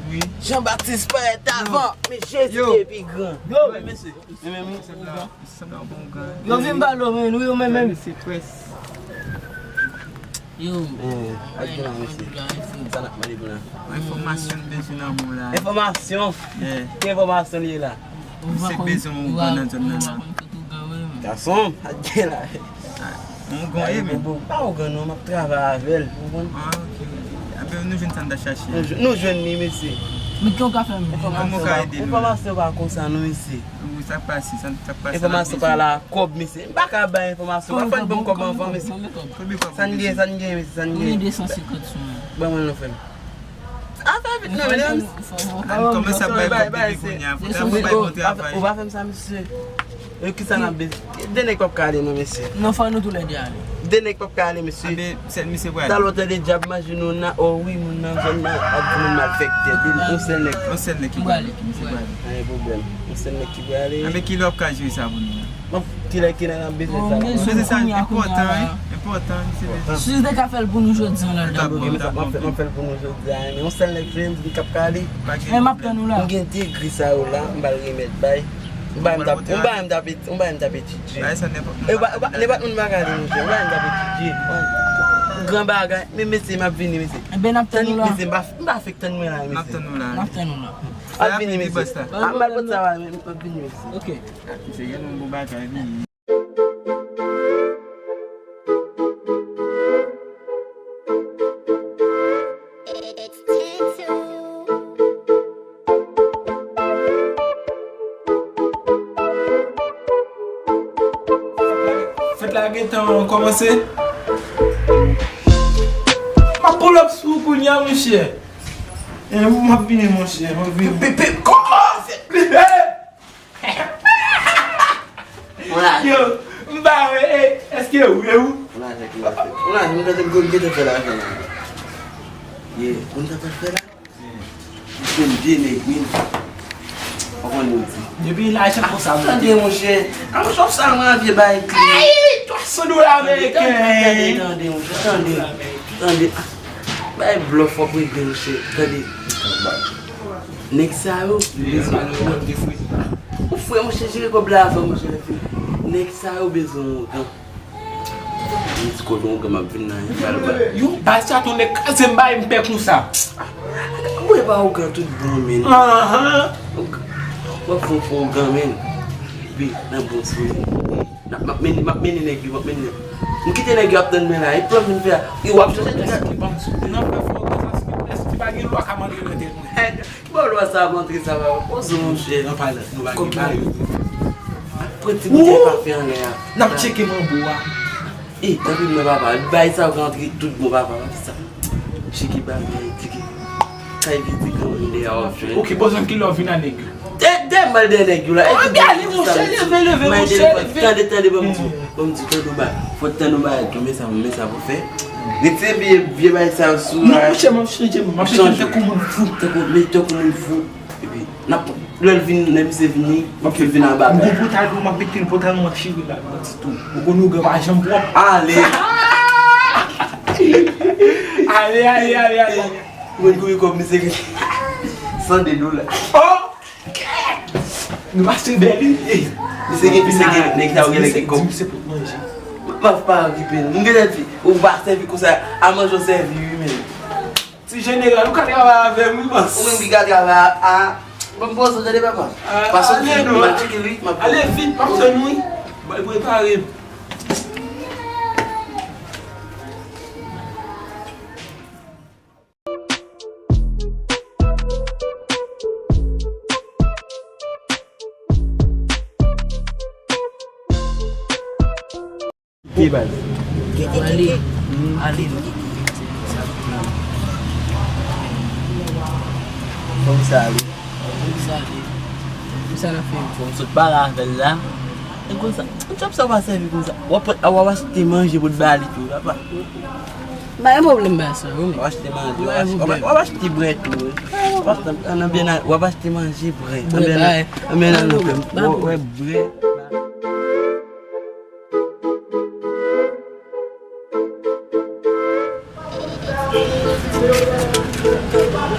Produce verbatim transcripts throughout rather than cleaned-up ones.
Wi. Jean Baptiste Payet avan, men Jezi te pi gran. Yo, men mesye, men men wi. Sanble yon bon gran. Yo vin pale w, men wi, yo men men. Se près. Yo. Eh, ak gen la, mesye. Sa n ap mande pou la? Enfòmasyon m bezwen nan men w la. Enfòmasyon? Yeah. Ki enfòmasyon li ye la? Misye bezwen yon ougan nan zòn nan la. Gason, ak gen la. Yon ougan ye, men. Pa ougan non, m ap travay avè l, ou konprann? Ah, ok. Anben, nou jwenn sa n ta chache. Nou jwenn, nou jwenn li, mesye. Men ki w ka fè, men? Kòman w ka ede nou? Enfòmasyon pa konsa non, mesye. Wi, sa k pase, sa, sa k pase la. Enfòmasyon pa la, kòb, mesye. M pa ka bay enfòmasyon. Pa fè n ban m kòb anvan, mesye. Sa n gen, sa n gen, mesye, sa n gen. Konbyen de san senkant sou mwen? Ban mwen non, frè m. Afè vit non, men. Ann kòmanse ap bay kòb depi kounye a, fò ta bay bon travay. Ou pa fè m sa, mesye. E kisa n ap bezwen? De nèg p ap ka ale non, mesye. Non, fò nou toulède ale. De nèg p ap ka ale, mesye. Anben, sèl misye pral. Talè w tande dyab manje nou nan, o wi, moun nan zòn nan ap di moun malfektè. Di l yon sèl nèg. Yon sèl nèk ki pral. Ki misye pral. Pa gen pwoblèm. Yon sèl nèg ki prale. Anben, kilè w ap ka jere sa pou nou? Bon, kilè, kilè n ap bezwen sa la? Bon, nou bezwen sa, enpòtan, wi. Enpòtan, misye bezwen. Si w te ka fè l pou nou jodi an la, dabò. M ap fè l pou nou jodi a, men yon sèl nèk vle m di m k ap ka ale. Men m ap tann ou la. M gen degre sa yo la, m pral remèt bay. Yon bagay m t ap, yon bagay m t ap eti-, yon bagay m t ap etidye. Bay sa nenpòt moun. E, ou pa, ou pa, nenpòt moun pa ka li, monchè. Yon bagay m t ap etidye. Gran bagay. Men mesye, m ap vini, mesye. Enben, n ap tann ou la. Mesye, m pa, m pa fèk tann mwen la, mesye. N ap tann ou la. N ap tann ou la. M ap vini, mesye. M ap al pot sa va, men m ap vini, mesye. Ok. Misye gen yon bon bagay, vini. Fèt la gentan kòmanse. M ap pull up sou ou kounye a, monchè. E, m ap vini, monchè, m ap vini. Pe, pe, kòmanse. Yo, m pa wè, e, èske ou, e ou? Yon lajè ki mal fèt. Yon lajè, m gentan, m gentan fè lajan la. Ye, ou t ap fè la? Misye m vye nèg, wi. Ou konn nou di. Depi lajan konsa, tande, monchè. A, monchè, w sa mwen vye bay. Ay, twa san dola ameriken. Tande, tande, monchè, tande. Tande. Bay blòf w ap regle, monchè. Tande. Nèg sa yo, yo bezwen yon ougan. Ou fre, monchè, jere kòb la avan, monchè, lè fini. Nèg sa yo bezwen yon ougan. Mwen di kote yon ougan m ap vin nan yon bal ba. Yo, baz sa tonbe kraze m bay m pè konsa. Mwen pa ougan tout bon, men. Ahan. W ap fè yon fo ougan, men. Wi, nan bon sou. N ap, m ap mennen, m ap mennen nèg yo, m ap mennen nèg yo. M kite nèg yo ap tann mwen la, e plan m vin fè a. E w ap chache tout sa. Èske ban m sou, nan fè fò, èske, èske pa gen lwa ka mande nan tèt mwen? Ki bò lwa sa ap antre sa, papa? Poze w, monchè. Nan pale, nou pa gen pale. Pran ti boutèy pafen anlè a. N ap tcheke manbo a. E, tanpri mwen, papa. Bay sa yo ka antre tout bon, papa. Sa. Tcheke bagay, tcheke. Sa evite granmoun dèyè w ap jwenn. Ok, poze m kilè w vin a nèg yo. Dè, dè m al dèyè nèg yo la. Anben ale, monchè, leve, leve, monchè, leve. Tande, tande, ban m di w. Ban m di w, tande yon bagay. Fò w tande yon bagay, men sa, men sa pou fè. Retire vye, vye bagay sa yo sou la. Non, monchè, m ap chanje, m ap chanje tankou moun fou. Tankou, men tankou moun fou. Epi, n ap, lè l vin, lè misye vini, m ap fè l vin anba. M gon pòtay pou m ap mete l, pòtay m ap chire la, m ap di tou. Ou konn ougan pa janm pwòp. Ale. Ale, ale, ale, ale. Ou konn konbyen kòb misye gen? San de dola. Oh! Nou pase bèl, wi. Misye gen, misye gen, nèg sa yo gen lè gen kòb. Di misye pot manje. M ap pa okipe l. M genlè di, ou pa sèvi konsa, a manje w sèvi, wi, men. Ti jeneral, ou ka travay avè m, wi, bòs. Ou menm ki ka travay a, a, ban m poze w, tande, papa. Pase ale, non. M ap tcheke l, wi, m ap ale vit, m ap tann, wi. Bay prepare m. Ki baz? Ale. Ale. Kòmsa ale. Kòmsa ale. Kòmsa n ap fè. Fò m sot pale avè l la. E konsa, djòb sa w pa sèvi konsa. W ap, w ap achte manje pou t ba li tou, papa. Pa gen pwoblèm, ba sa, wi. W ap achte manje, w ap achte, w ap, w ap achte brè tou, wi. W ap achte, ann, ann, byen, w ap achte manje, brè. Ann, byen, ann, byen, ann, ann, wè, brè.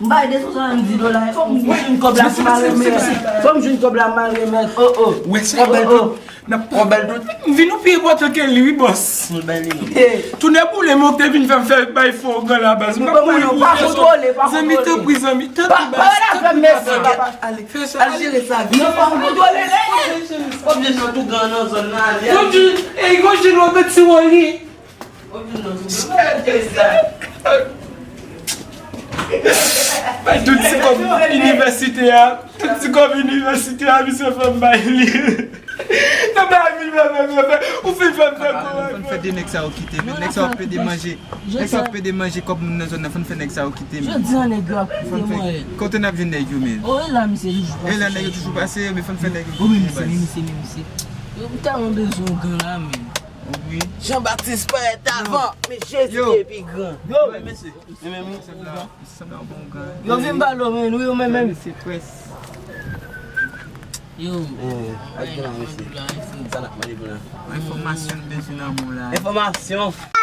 M bay de san swasanndiz dola. Fò m jwenn kòb la pou m al remèt. Fò m jwenn kòb la pou m al remèt. Oh, oh. Wè sa. Kòb bèl tout. N ap pran bèl tout. M vin nou pi enpòtan ke li, wi, bòs. Tounen boule, monte vin fè m fè bay fò ougan la, baz. M pa pou li pou fè sa. Zanmi, tanpri, zanmi, tanpri, baz. Pa rele avè m, mèsi, papa. Ale, fè sa. Al jere sa, vi. Non, pa kontwole, lè. Kòbyen nan tou gran nan zòn nan, ale. Gon jèn, ey, gon jèn wè ti wòl li. Bay tout ti kòb inivèsite a. Tout ti kòb inivèsite a, misye fè m bay li. Nan bay mil fè, fè, fè, fè. Ou fin fè m fè kòb. Fè de nèg sa yo kite, men nèg sa yo pede manje. Nèg sa yo pede manje kòb moun nan zòn nan, fè n fè nèg sa yo kite, men. Jodi an nèg yo ap kite mwen. Kote n ap jwenn nèg yo, men? O, e la misye toujou pase. E la nèg yo toujou pase, men fè n fè nèg yo kite, men misye, men misye, men misye. Yo, m tèlman bezwen ougan la, men. Wi. Jean Baptiste parèt avan, men Jezi te pi gran. Yo, men mesye, men men. Sanble yon bon gran. Yo vin pale w, men, wi, yo men, men. Se près. Yo. Eh, ak gen la, mesye. Sa n ap mande pou la? Enfòmasyon n bezwen nan men w la. Enfòmasyon.